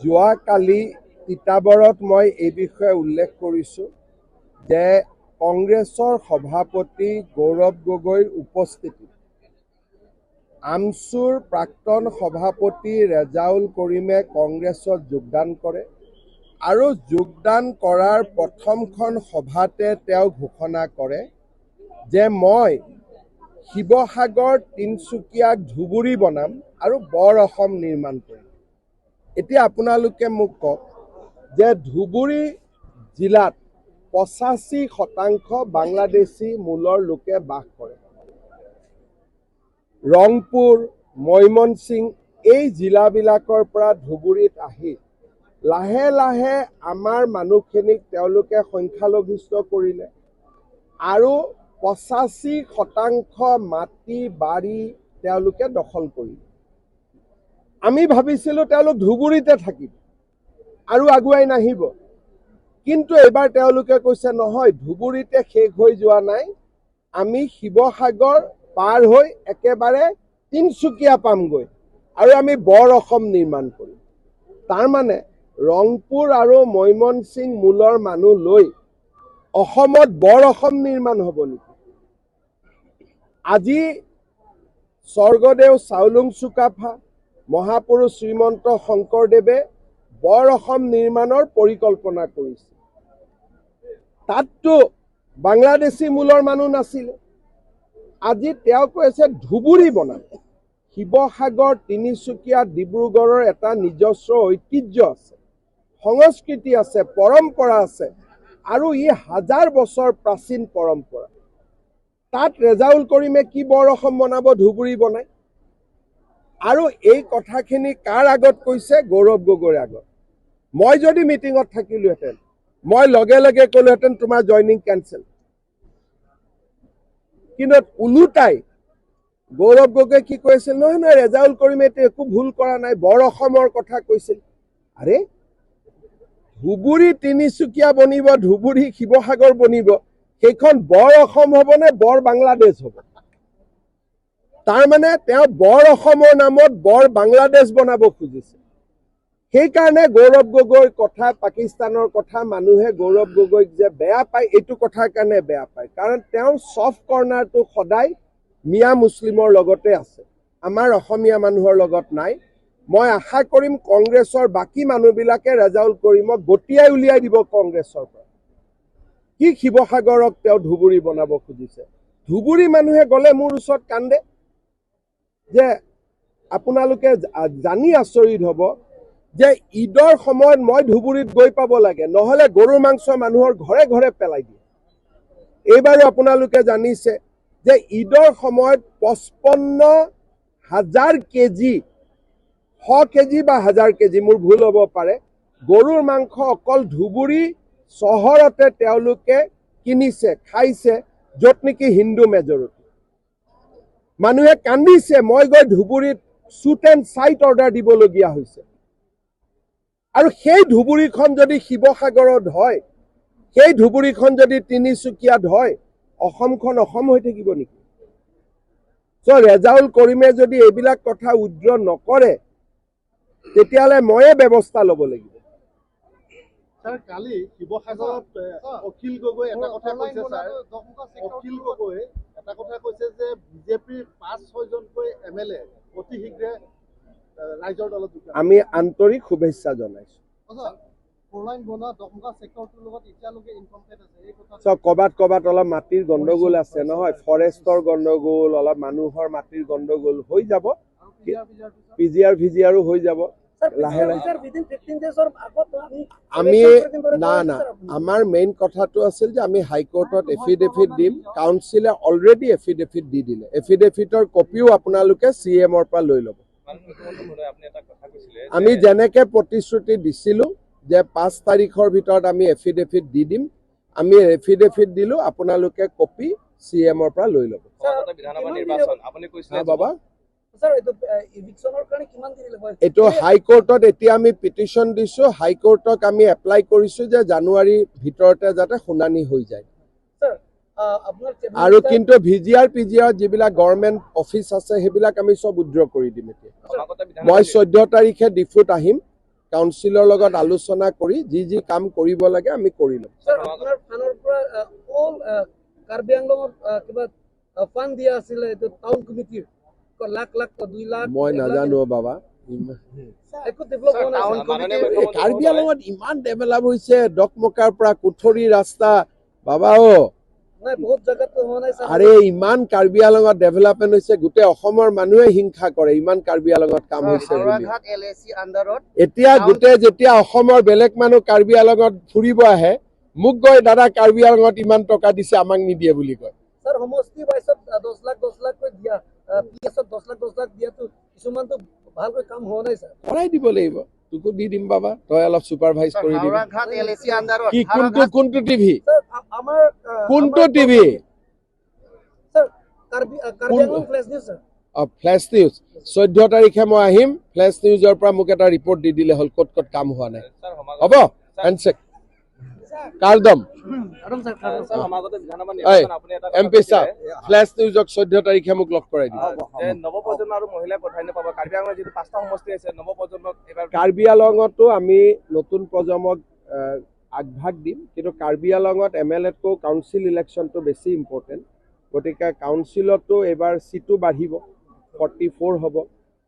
যোৱাকালি তিতাবৰত মই এই বিষয়ে উল্লেখ কৰিছোঁ যে কংগ্ৰেছৰ সভাপতি গৌৰৱ গগৈৰ উপস্থিতিত আমছুৰ প্ৰাক্তন সভাপতি ৰেজাউল কৰিমে কংগ্ৰেছত যোগদান কৰে আৰু যোগদান কৰাৰ প্ৰথমখন সভাতে তেওঁ ঘোষণা কৰে যে মই শিৱসাগৰ, তিনিচুকীয়াক ধুবুৰী বনাম আৰু বৰ অসম নিৰ্মাণ কৰিম। এতিয়া আপোনালোকে মোক কওক যে ধুবুৰী জিলাত 85% বাংলাদেশী মূলৰ লোকে বাস কৰে। ৰংপুৰ, ময়মনসিং এই জিলাবিলাকৰ পৰা ধুবুৰীত আহি লাহে লাহে আমাৰ মানুহখিনিক তেওঁলোকে সংখ্যালঘিষ্ঠ কৰিলে আৰু 85% মাটি বাৰী তেওঁলোকে দখল কৰিলে। আমি ভাবিছিলোঁ তেওঁলোক ধুবুৰীতে থাকিব আৰু আগুৱাই নাহিব, কিন্তু এইবাৰ তেওঁলোকে কৈছে নহয়, ধুবুৰীতে শেষ হৈ যোৱা নাই, আমি শিৱসাগৰ পাৰ হৈ একেবাৰে তিনিচুকীয়া পামগৈ আৰু আমি বৰ অসম নিৰ্মাণ কৰিম। তাৰমানে ৰংপুৰ আৰু ময়মনসিং মূলৰ মানুহ লৈ অসমত বৰ অসম নিৰ্মাণ হ'ব নেকি? আজি স্বৰ্গদেউ চাওলুং চুকাফা, মহাপুৰুষ শ্ৰীমন্ত শংকৰদেৱে বৰ অসম নিৰ্মাণৰ পৰিকল্পনা কৰিছে। তাততো বাংলাদেশী মূলৰ মানুহ নাছিলে। আজি তেওঁ কৈছে ধুবুৰী বনাম। শিৱসাগৰ, তিনিচুকীয়া, ডিব্ৰুগড়ৰ এটা নিজস্ব ঐতিহ্য আছে, সংস্কৃতি আছে, পৰম্পৰা আছে আৰু ই হাজাৰ বছৰ প্ৰাচীন পৰম্পৰা। তাত ৰেজাউল কৰিমে কি বৰ অসম বনাব ধুবুৰী বনাই? আৰু এই কথাখিনি কাৰ আগত কৈছে? গৌৰৱ গগৈৰ আগত। মই যদি মিটিঙত থাকিলোহেঁতেন, মই লগে লগে ক'লোহেঁতেন তোমাৰ জইনিং কেঞ্চেল। কিন্তু ওলোটাই গৌৰৱ গগৈ কি কৈছিল? নহয় নহয়, ৰেজাউল কৰিমে এইটো একো ভুল কৰা নাই, বৰ অসমৰ কথা কৈছিল। আৰে, ধুবুৰী তিনিচুকীয়া বনিব, ধুবুৰী শিৱসাগৰ বনিব, সেইখন বৰ অসম হ'ব নে বৰ বাংলাদেশ হ'ব? তাৰমানে তেওঁ বৰ অসমৰ নামত বৰ বাংলাদেশ বনাব খুজিছে। সেইকাৰণে গৌৰৱ গগৈৰ কথা, পাকিস্তানৰ কথা মানুহে গৌৰৱ গগৈক যে বেয়া পায়, এইটো কথাৰ কাৰণে বেয়া পায়। কাৰণ তেওঁৰ ছফ্ট কৰ্ণাৰটো সদায় মিয়া মুছলিমৰ লগতে আছে, আমাৰ অসমীয়া মানুহৰ লগত নাই। মই আশা কৰিম কংগ্ৰেছৰ বাকী মানুহবিলাকে ৰেজাউল কৰিমক গতিয়াই উলিয়াই দিব কংগ্ৰেছৰ পৰা। কি শিৱসাগৰক তেওঁ ধুবুৰী বনাব খুজিছে? ধুবুৰী মানুহে গ'লে মোৰ ওচৰত কান্দে যে আপোনালোকে জানি আচৰিত হ'ব যে ঈদৰ সময়ত মই ধুবুৰীত গৈ পাব লাগে, নহ'লে গৰুৰ মাংস মানুহৰ ঘৰে ঘৰে পেলাই দিয়ে। এইবাৰো আপোনালোকে জানিছে যে ঈদৰ সময়ত 55,000 কেজি, 100 কেজি বা হাজাৰ কেজি, মোৰ ভুল হ'ব পাৰে, গৰুৰ মাংস অকল ধুবুৰী চহৰতে তেওঁলোকে কিনিছে, খাইছে, য'ত নেকি হিন্দু মেজৰিটি। মানুহে কান্দিছে, মই গৈ ধুবুৰীত শ্বুট এণ্ড চাইট অৰ্ডাৰ দিবলগীয়া হৈছে। আৰু সেই ধুবুৰীখন যদি শিৱসাগৰত হয়, সেই ধুবুৰীখন যদি তিনিচুকীয়াত হয়, অসমখন অসম হৈ থাকিব নেকি? চ' ৰেজাউল কৰিমে যদি এইবিলাক কথা উইড্ৰ নকৰে, তেতিয়াহ'লে ময়ে ব্যৱস্থা ল'ব লাগিব। ছাৰ, কালি শিৱসাগৰত অখিল গগৈ এটা কথা কৈছে, ছাৰ, অখিল গগৈ এটা কথা কৈছে যে বিজেপিৰ 5-6জনকৈ এম এল এ অতি শীঘ্ৰে ৰাইজৰ দলত যোগদান। আমি আন্তৰিক শুভেচ্ছা জনাইছোঁ। ফ'ৰলাইন বনোৱা দকমকা চেক্টৰটোৰ লগত এতিয়ালৈকে ইনকমপ্লিট আছে, এই কথা। চাওক, ক'ৰবাত ক'ৰবাত অলপ মাটিৰ গণ্ডগোল আছে নহয়, ফৰেষ্টৰ গণ্ডগোল, অলপ মানুহৰ মাটিৰ গণ্ডগোল, হৈ যাব। আৰু পিজিআৰ ভিজিআৰ পিছত? পিজিআৰ ভিজিআৰো হৈ যাব লাহে লাহে। উইদিন 15 ডেজৰ আগত আমি আমি election কৰিম না না, বুলি কৈছে আপুনি। আমাৰ মেইন কথাটো আছিল যে আমি হাইকোৰ্টত এফিডেভিট দিম। কাউন্সিলে অলৰেডি এফিডেভিট দি দিলে। এফিডেভিটৰ কপিও আপোনালোকে চি এমৰ পৰা লৈ ল'ব। মুখ্যমন্ত্ৰী মহোদয়, আপুনি এটা কথা কৈছিলে যে আমি যেনেকে প্ৰতিশ্ৰুতি দিছিলোঁ যে 5 তাৰিখৰ ভিতৰত আমি এফিডেভিট দি দিম, আমি এফিডেভিট দিলোঁ। আপোনালোকে কপি চি এমৰ পৰা লৈ ল'ব। সমাগত বিধানসভা কিমান নিৰ্বাচন, আপুনি কৈছিলে হা বাবা। ছাৰ, এইটো ইভিকশ্যনৰ কাৰণে কিমান দেৰি লাগিব? এইটো হাইকোৰ্টত এতিয়া আমি পিটিশ্যন দিছোঁ। হাইকোৰ্টক আমি এপ্লাই কৰিছোঁ যে জানুৱাৰীৰ ভিতৰতে যাতে শুনানি হৈ যায়। ছাৰ। আপোনাৰ আৰু কিন্তু ভিজিআৰ পিজিআৰ যিবিলাক গভৰ্ণমেণ্ট অফিচ আছে, সেইবিলাক আমি চব উইড্ৰ কৰি দিম এতিয়া। সমাগত বিধানসভা মই 14 তাৰিখে ডিফুত আহিম, কাউন্সিলৰ লগত আলোচনা কৰি যি যি কাম কৰিব লাগে আমি কৰি ল'ম। ছাৰ, আপোনাৰ ফাণ্ডৰ পৰা অল কাৰ্বি আংলঙত কিবা ফাণ্ড দিয়া আছিলে, এইটো টাউন কমিটিৰ লাখ লাখ 2 লাখ। মই 1 লাখ। নাজানো বাবা। একো ডেভেলপ হোৱা নাই। Town sir. মাননীয় এই মুখ্যমন্ত্ৰী কাৰ্বি মহোদয়, আংলঙত ইমান ডেভেলপ হৈছে, ডকমকাৰ পৰা কুঠৰি ৰাস্তা, বাবা অ। নাই, বহুত জেগাতো হোৱা নাই ছাৰ। আৰে, ইমান কাৰ্বি আংলঙত ডেভেলপমেণ্ট হৈছে, গোটেই অসমৰ মানুহে হিংসা কৰে ইমান কাৰ্বি আংলঙত কাম হৈছে বুলি। হাওৰাঘাট এলএচি আণ্ডাৰত এতিয়া গোটেই যেতিয়া অসমৰ বেলেগ মানুহ কাৰ্বি আংলঙত ফুৰিব আহে, মোক কয়, "দাদা, কাৰ্বি আংলঙত ইমান টকা দিছে, আমাক নিদিয়ে" বুলি কয়। ছাৰ, সমষ্টি ৱাইজত 10 লাখ 10 লাখকৈ দিয়া, পি এছত 10 লাখ 10 লাখ দিয়াটো কিছুমানতো ভালকৈ কাম হোৱা নাই ছাৰ। কৰাই দিব লাগিব। তোকো দি দিম বাবা, তই অলপ ছুপাৰভাইজ কৰি দিবি। হাওৰাঘাট এলএচি আণ্ডাৰত কি, কোনটো কোনটো টিভি? ছাৰ, আমাৰ কোনটো আমাৰ TV? Sir, Karbi Anglong flash news sir. অ, ফ্লেছ নিউজ। 14 তাৰিখে মই আহিম। ফ্লেছ নিউজৰ পৰা মোক এটা ৰিপৰ্ট দি দিলে হ'ল, ক'ত ক'ত কাম হোৱা নাই। ছাৰ, সমাগত হ'ব, হেণ্ডছেক কাৰদম। ছাৰ। ছাৰ, সমাগত বিধানসভা এই, নিৰ্বাচন, আপুনি এটা কথা এম পি কৈছিলে, চাহ, ফ্লেছ নিউজক 14 তাৰিখে মোক লগ কৰাই দিব। যে নৱপ্ৰজন্ম আৰু মহিলাই প্ৰাধান্য পাব। কাৰ্বি আংলঙত যিটো পাঁচটা সমষ্টি আছে, নৱপ্ৰজন্মক এইবাৰ কাৰ্বি আলঙতো আমি নতুন প্ৰজন্মক আগভাগ দিম, কিন্তু কাৰ্বি আলঙত এম এল এতকৈও কাউন্সিল ইলেকশ্যনটো বেছি ইম্পৰ্টেণ্ট। গতিকে কাউন্সিলতো এইবাৰ চিটো বাঢ়িব, 44 হ'ব।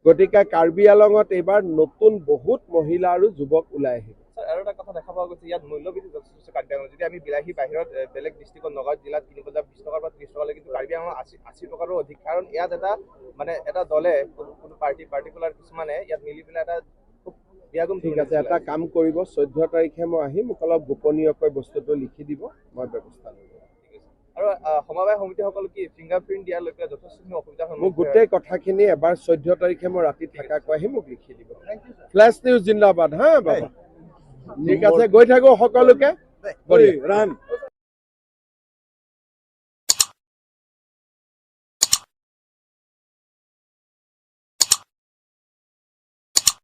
গতিকে কাৰ্বি আলঙত এইবাৰ নতুন বহুত মহিলা আৰু যুৱক ওলাই আহিব। ছাৰ, আৰু এটা কথা দেখা পোৱা গৈছে, ইয়াত মূল্যবৃদ্ধি যথেষ্ট হৈছে কাৰ্বি আংলঙত। যদি আমি বিলাহী বাহিৰত বেলেগ ডিষ্ট্ৰিক্টত নগাঁও জিলাত কিনিব যাওঁ, 20 টকাৰ পৰা 30 টকালৈ, কিন্তু কাৰ্বি আংলঙত 80 টকাৰো অধিক। কাৰণ ইয়াত এটা মানে এটা দলে কোনো কোনো পাৰ্টি পাৰ্টিকুলাৰ কিছুমানে ইয়াত মিলি পেলাই এটা খুব বিয়াগোম ঠিক আছে, এটা কাম কৰিব, 14 তাৰিখে মই আহিম, মোক অলপ গোপনীয়কৈ বস্তুটো লিখি দিব, মই ব্যৱস্থা ল'ম। আৰু সমবায় সমিতিসকল কি ফিংগাৰ প্ৰিণ্ট দিয়াৰ লৈ পেলাই যথেষ্টখিনি অসুবিধাৰ মোক সন্মুখীন হয়। গোটেই কথাখিনি এবাৰ 14 তাৰিখে মই ৰাতি থাকাকৈ আহি মোক লিখি দিব। ফ্লেছ নিউজ জিন্দাবাদ। হা বাবা, ঠিক আছে, গৈ থাকো সকলোকে। বঢ়িয়া। ৰাম।